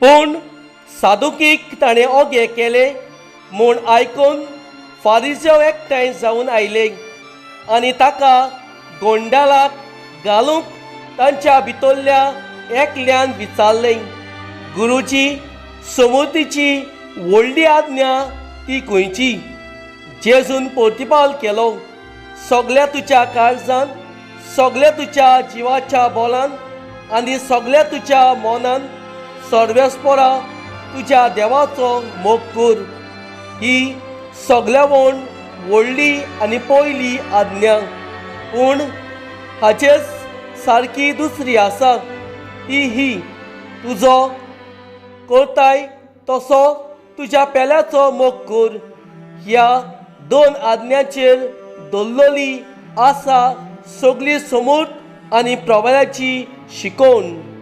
पूण सादुकीक ताणें ओगे केले म्हूण आयकून फारिजेव एकठांय जावन आयले आनी ताका गोंडालाक घालूंक तांच्या भितरल्या एकल्यान विचारलें, गुरुजी, समुर्तीची व्हडली आज्ञा ती खंयची? जेजून प्रतिपाल केलो, सगल्या तुज्या काळजान, सगल्या तुज्या जिवाच्या बोलान आनी सगल्या तुज्या मनान सर्वेस्परा तुज्या देवाचो मोग कर. ही सगल्यावन व्हडली आनी पयली आज्ञा. पूण हाचेच सारकी दुसरी आसा, ती ही, तुजो करताय तसो तुज्या पेल्याचो मोग कर. ह्या दोन आज्ञाचेर दवरलेली आसा सगली समूर्त आनी प्रवायाची शिकवण.